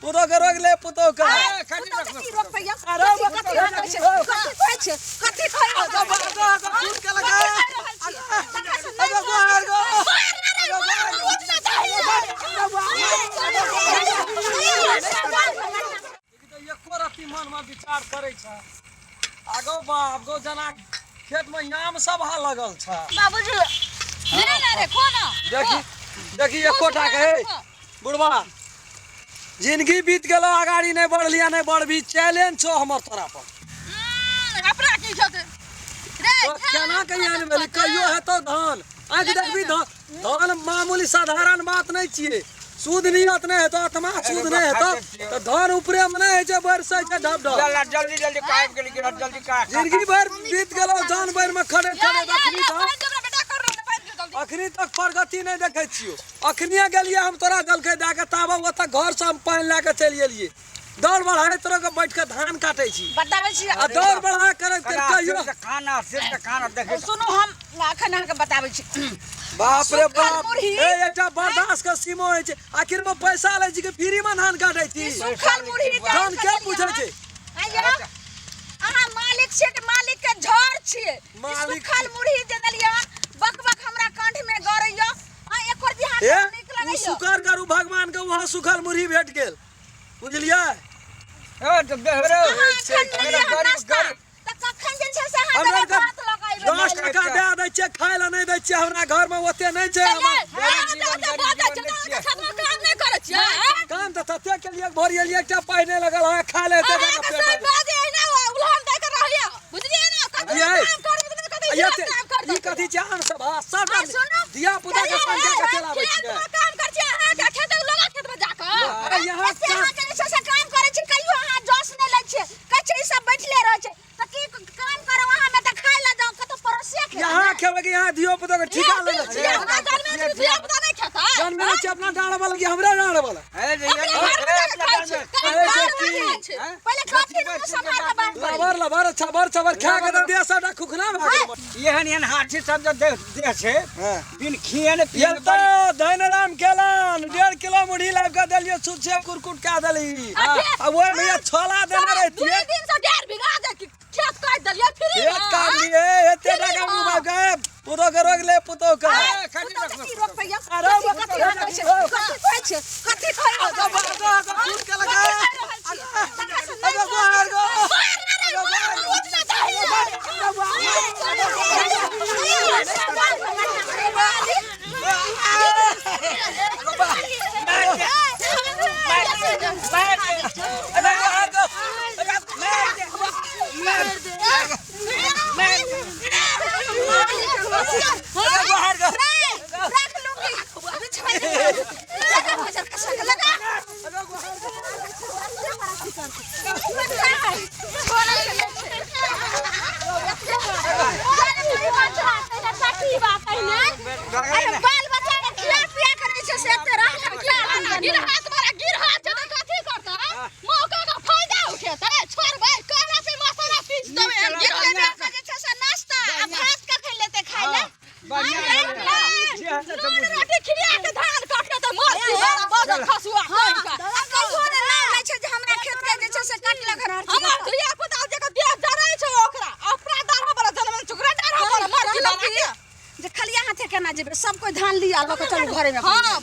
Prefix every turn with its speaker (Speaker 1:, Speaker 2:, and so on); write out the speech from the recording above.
Speaker 1: पुतोह के रोक ले पुतोह के
Speaker 2: पुतोह के की रोकतै यौ? कथी कथी कहै छै? कथी कहै छै? कथी कहै रहल छै?
Speaker 1: के लगा
Speaker 2: कथी कहि रहल छियै? तखन से नहि
Speaker 1: अरे गोहार गो
Speaker 2: मार ना रे, मार, रोज ना चाही।
Speaker 1: एको रत्ती मनमे विचार करै छै आगो बाप गो जना खेतमे आम सब हा लगल छै
Speaker 2: बाबूजी ले ना रे खो ना
Speaker 1: देखी देखी एकोटा के हे बुढ़वा जिंदगी बीत गेलो अगाड़ी नहि बढ़लिया नहि बढ़बी चैलेंज छौ हमर तोरा पर
Speaker 2: अपना की छौ ते? रे
Speaker 1: तो केना कहिया नहि भेलै कहियो हेतौ धान आँखि देखबी धान धान मामूली साधारण बात नहि छियै शुद्ध नियत नहि हेतौ आत्मा शुद्ध नहि हेतौ तऽ धान ऊपरे मे नहि होइ छै बरसै छै ढब ढब
Speaker 3: जल्दी जल्दी जल्दी काटि गेली गिरह जल्दी काट
Speaker 1: जिंदगी भरि बीत गेलौ धान भरि मे खड़े खड़े अखनी तक
Speaker 2: बेटा कर रहे पानि जल्दी
Speaker 1: अखनी तक प्रगति नहि देखै छियौ अखनिए गेलियै हम तोरा जलखै दए कऽ ताबे ओतऽ घरसँ हम पानि लए कऽ चलि एलियै दौड़ बढ़ाए तोरा के बैठ के धान काटै छी
Speaker 2: बताबै छी
Speaker 1: आ दौड़ बढ़ा करैत करैत कहियो
Speaker 3: खाना सिर्फ खाना देखै
Speaker 2: सुनू हम अखन अहाँके बताबै छी
Speaker 1: बाप रे
Speaker 2: सुखल
Speaker 1: बाप
Speaker 2: मुरही।
Speaker 1: ए एकटा बर्दाश्त के सीमा होइ छै आखिर में पैसा लै छी कि फ्री में धान काटै छी
Speaker 2: सुखल मुरही
Speaker 1: धान के पूछै छै
Speaker 2: आइयो अहाँ मालिक छियै कि मालिक के झोर छियै ई
Speaker 1: मालिक
Speaker 2: सुखल मुरही जे देलियै हन बक बक हमरा कंठ में गड़ैया आ एकर जी
Speaker 1: ए
Speaker 2: हाथ नीक
Speaker 1: ओ
Speaker 2: लगैया
Speaker 1: शुक्र करू भगवान के वहाँ सुखल मुरही भेट गेल बुझलियै
Speaker 3: ए तऽ बेहरे
Speaker 2: अहाँ एखन देलियै हन
Speaker 3: गरीब
Speaker 2: नाश्ता
Speaker 3: गरीब
Speaker 2: तऽ कखन जे छै से अहाँ
Speaker 1: हमरा
Speaker 2: देबै भात लऽ कऽ अयबै
Speaker 1: 10 टका दए दै छियै खाय लए नहि दै छियै हमरा घरमे ओते नहि छै हमर काम तऽ तते केलियै भरि एलियै एकटा पाइ नहि लगल अहाँ खा ले एते जाकऽ पेट भरि। ये ई कथी छै आम सब आ सब धिया पुता के संगे के चलाबै छियै अरे यहाँ
Speaker 2: एते अहाँके जे छै से काम करै छी कहियो अहाँ जस नहि लै छियै कहै छियै ई सब बैठले रहै छै तऽ की काम करब अहाँ मे तऽ खाय लए जाउ कतौ पड़ोसिया के
Speaker 1: यहाँ खेबै कि यहाँ धियो पुता के ठिका लेने छियै जन्मे छियै अपना डाँड़ वाला कि हमरा डाँड़ वाला
Speaker 3: ए जे
Speaker 2: पहिले कथी दुनू सम्हार के बात करी
Speaker 1: लबर लबर छबर छबर खा के तऽ देह सबटा खुखना भए गेल
Speaker 3: एहन एहन हाथी सब जे देह देह छै
Speaker 1: हँ।
Speaker 3: बिन खियने
Speaker 1: ये
Speaker 3: पियने
Speaker 1: तऽ धनराम केलन 1.5 किलो मुढ़ी लाबि कऽ देलियै छुच्छे कुरकुट कए देली आ ओहि मे छोला देने रहितियै
Speaker 2: दिन से 1.5 बीघा जे खेत काटि देलियै फ्री
Speaker 1: खेत काटलियै एते टाका मुँह के पुतोह के रोक ले पुतोह के
Speaker 2: पुतोह के की रोकतै यौ?
Speaker 1: अरे
Speaker 2: कथी कथी कहै छै? कथी कहै छै? कथी कहै रहल छै?
Speaker 1: के लगा
Speaker 2: कथी कहि रहल छियै? तखन से नहि
Speaker 1: अरे गोहार गो
Speaker 2: मार ना रे, मार, रोज ना चाही।
Speaker 1: अरे गोहार गो अरे गोहार गो
Speaker 2: रख लूंगी। लगा मजर कसा के लगा। अरे बाल बच्चा के खिया पिया के नहि छै से एते रह के खिया गिर हाथ मारा गिर हाथ छै तऽ कथी करतै मौका का फायदा उठेतै छोड़बै कहला से मसाला पीस देबै गिर के जे छै से नाश्ता आ भात कखन लेतै खाय ले नून रोटी खिया के धान काटले तऽ मर बदल खसुआ कहिका आ कहियो ने नाम लै छै जे हमरा खेत के जे छै से काटलक हन हमर धिया पुता जे के देह जरै छै ओकरा अपना दाढ़ा वाला जनमन चुकरा दाढ़ा वाला मर गेल जे खलिया हाथे केना जेबै सब कोई धान लिया लऽ के चलू घरे में हां